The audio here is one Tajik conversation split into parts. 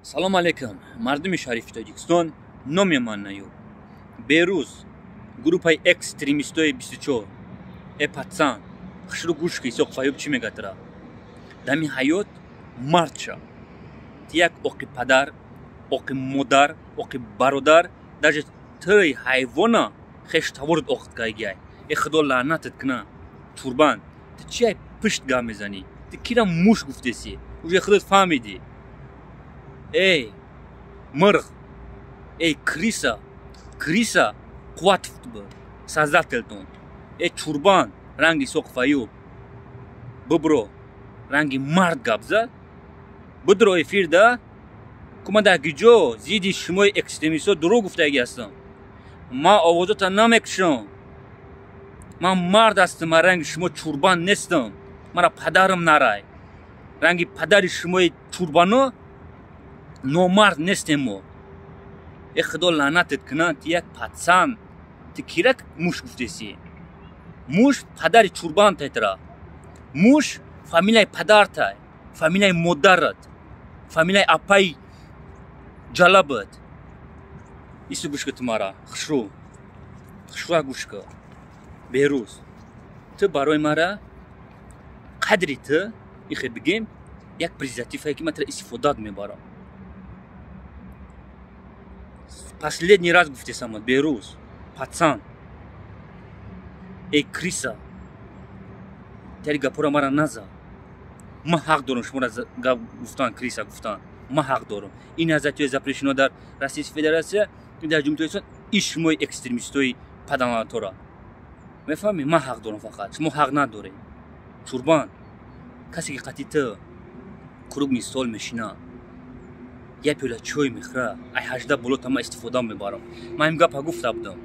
Салом алейкум, мардуми шарифи Тоҷикистон, номи ман Наюб. Берӯз группаи экстремистои 24. Э пацан, хушрӯ гӯш ки Исоқ Фаюб чӣ мега тра. Дами ҳаёт мард ша. Ти як оқи падар, оқи модар, оқи бародар, даже тӯи ҳайвона хеш таворд оқт кайгиай. Э худо лаънатат куна. Турбан, ту чи ай пушт гап мезанӣ? Ту кира муш гуфтесӣ? Уже худат фаҳмидӣ. Эй, мырғ, эй, крыса, крыса, қувват создательтон. Эй, чурбан, ранги Исоқ Фаюб. Бибро, ранги мард гап зад. Бидро эфирда, ку ман дар гиҷо зидди шумои экстремистҳо дурӯғ гуфтагӣ ҳастам. Ман овозота намекушам. Ман мард ҳастам, ман ранги шумо чурбан нестам. Мара падарам нарай. Ранги падари шумои чурбано номард нестем мо. Э худо лаънатат кунад, ту як пацан, ту кира муш гуфтесӣ? Муш падари чурбантай тра. Муш фамилияи падартай, фамилияи модарат, фамилияи апаи ҷалабат. Ису гӯш ку ту мара, хушрӯ. Хушрӯа гӯш ку. Берӯз. Ту барои мара қадри ту, ихе бигем, як презервативае ки ман тура истифодат мебарам. Последний раз гуфтесамад, Берӯз, пацан. Эй крыса, тари гапора мара наза. Ман ҳақ дорам шуморо гап гуфтан, крыса гуфтан. Ман ҳақ дорам. Ин азатиё запрещено дар Российской Федерация, дар Ҷумҳурии Тоҷикистон, ин шумои экстремистои паданалатора. Мефаҳмӣ? Ман ҳақ дорам фақат. Шумо ҳақ надоред. Чурбан, касе ки қатъи ту круглый стол мешина, як пиёла чой мехӯра, ай 18 болота ман истифода мебарам. Ман ин гапа гуфта будам.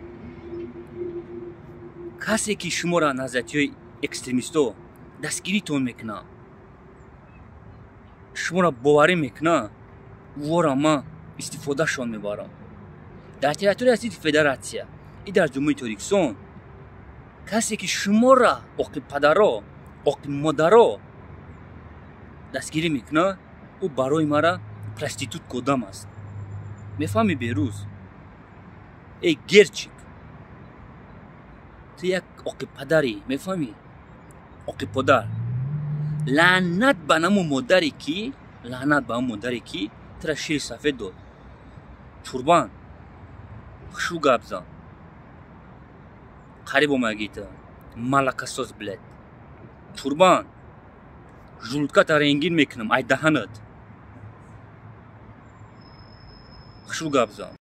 Касе ки шуморо назарияҳои экстремистҳо дастгиритон мекунад, шуморо боварӣ мекунад, вора ман истифодашон мебарам. Дар территорияи Российской Федерация и дар Ҷумҳурии Тоҷикистон касе ки шуморо оқи падаро, оқи модаро дастгирӣ мекунад, ӯ барои мара проститутка одам аст. Мефаҳмӣ, Берӯз? Эй герчик, ту як оқи падарӣ, мефаҳмӣ? Оқи подар. Лаънат ба намо модаре ки, лаънат ба модаре ки тура шири сафед дод. Чурбан, хушрӯ гап зан. Қариб омагӣ ту, молокосос, блядь. Чурбан, желудката рентген мекунам, ай даҳанат. Хушрӯ гап зан.